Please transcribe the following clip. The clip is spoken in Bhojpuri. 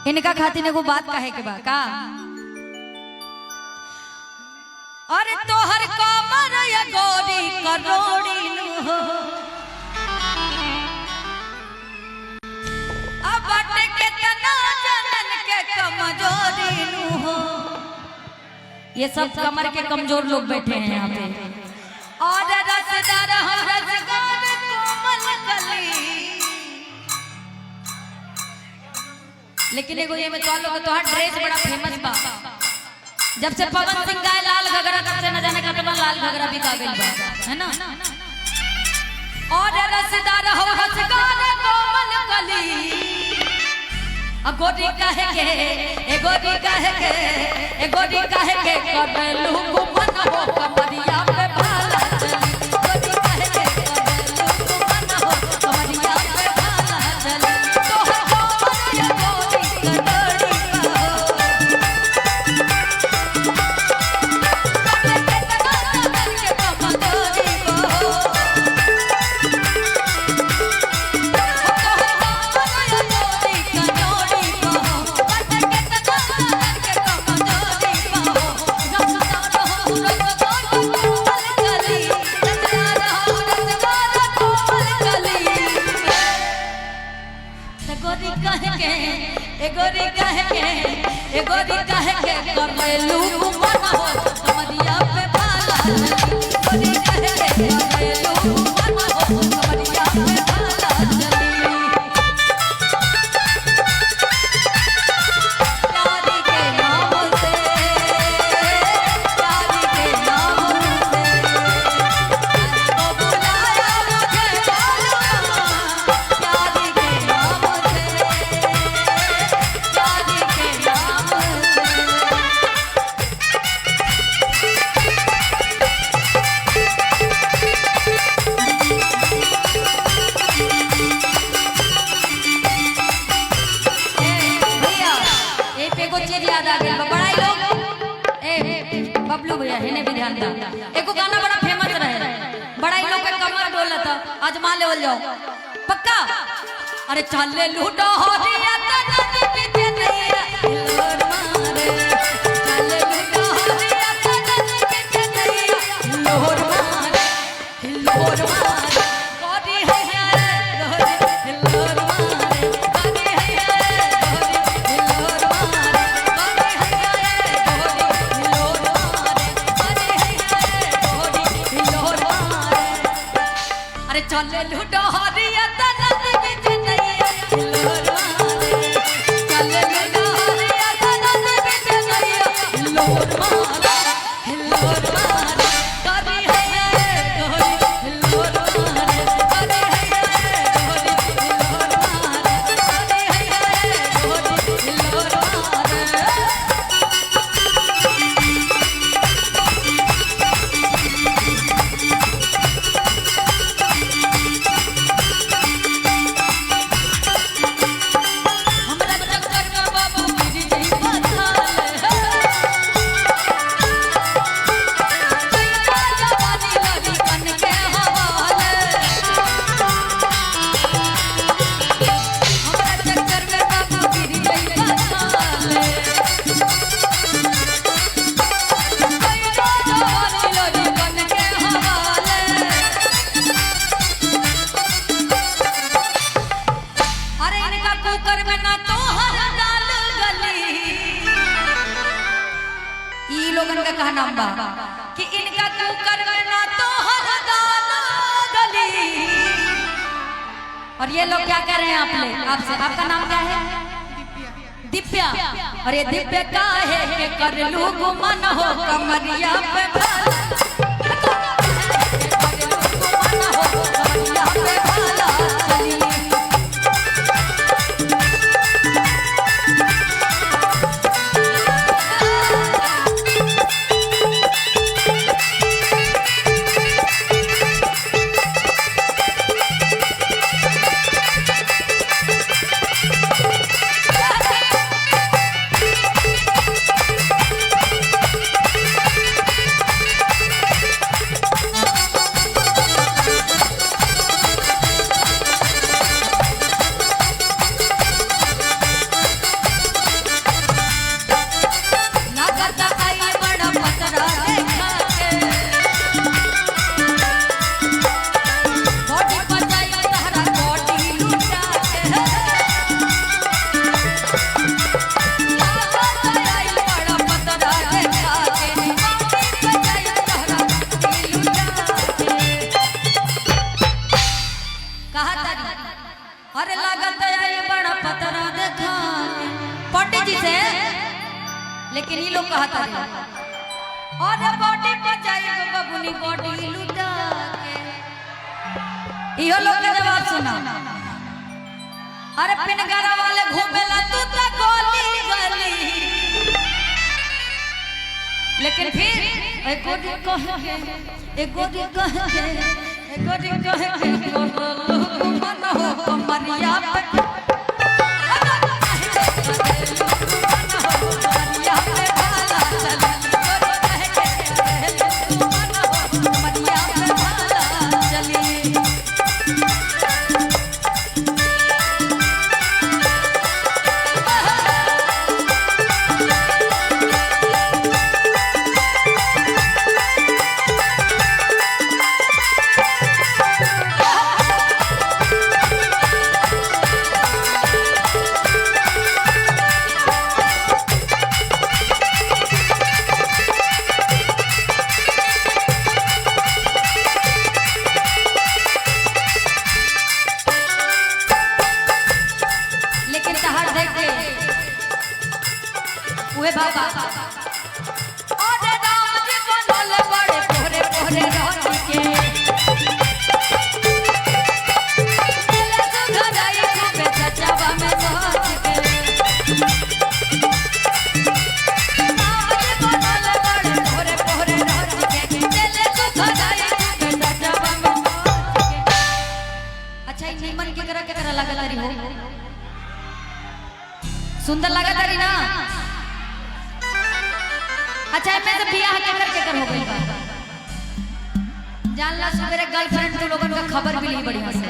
इनका खातिर एगो बात कहे के बा का। अरे तोहर कमर या गोरी करोड़ी नु हो, अब बट केतना जनन के कमजोरी नु हो। ये सब कमर के कमजोर लोग बैठे हैं यहाँ पे। और रसदार हो रसगार कोमल कली, लेकिन एगो ये में तो लोग तोहार ड्रेस बड़ा फेमस बा। जब से पवन सिंह गाए लाल घगरा, तब से न जाने कतना लाल घगरा बिका गइल बा, है ना। और रसदार हो रसगार कोमल कली, अ गोरी काहे के, ए गोरी काहे के, ए गोरी काहे के करलू गुमन हो कमरिया पे भाला चली। गोरी काहे के करलू गुमन हो कमरिया पे भाला चली। तोहर कोमल या गोरी कटोरी हो, के कमजोरी हो। प्यारी के नाम से, प्यारी के नाम से को बुलाया मुझे बालमा। प्यारी के नाम से, प्यारी के नाम से। ए भैया, ए पे एगो चीज याद आ गइल बा। बड़ा ही लोग, ए बबलू भैया हेने भी ध्यान दा। एगो गाना बड़ा फेमस रहे, बड़ा ही लोग के कमर डोलत, आजमा लेवल जाओ पक्का। अरे चले लूटो होरिया त नदी बीच नैया हिलोर मारे। चले लूटो होरिया त नदी बीच नैया हिलोर मारे, हिलोर मारे। गोरी है रे हिलोर मारे, गोरी है रे हिलोर मारे, गोरी है रे हिलोर मारे, गोरी है रे हिलोर मारे। अरे चले लूटो हरिया त नदी बीच नैया हिलोर मारे। चले लूटो हरिया त नदी बीच नैया हिलोर मारे, हिलोर मारे। गोरी है रे गोरी हिलोर मारे, गोरी है रे गोरी हिलोर मारे, गोरी है रे गोरी हिलोर मारे। हमरा चक्कर में बाबू गिरी जई पताल है। कैला जवानी लड़ी कन के हवाले। हमरा चक्कर में बाबू गिरी जई पताल है। कैला जवानी लड़ी कन के हवाले। अरे इनका कुकर में ना तो हर दाल गली। ई लोगन का कहना बा कि इनका कुकर में ना तो हर दाल गली। और ये लोग क्या कह रहे हैं आप ले आपसे? आपका नाम क्या है? दिव्या। और ये दिव्य का है कि कर लू गुमन हो कमरिया पे भाला। कर लू गुमन हो कमरिया पे भाला चली। लेकिन ये लोग कहता रहे और बॉडी पर जाई बबुनी बॉडी लुटा के। इहो लोग के जवाब सुना। अरे पिनगरा वाले घूमेला तू तो गोली गली, लेकिन फिर एक गोरी कह के, एक गोरी कह के, एक गोरी कह के मन हो कमरिया पे, कमरिया पे भाला चली, गोरी कह के मन हो कमरिया पे भाला चली। लेकिन तहार देख के उहे बाबा और राम जी बनल बड़े पोहरे पोहरे रहती के, दिल सुधराई खूबे चचावा में सोच के। राम जी बनल बड़े पोहरे पोहरे रहती के, दिल सुधराई खूबे चचावा में सोच के। अच्छा ई नीमन केकरा केकरा लागल रही हो? सुंदर लागत रही ना? अच्छा एमे से बियाह केकर केकर हो गइल बा? जानला सवेरे गर्लफ्रेंड तू लोगन का खबर भी ली बढ़िया से।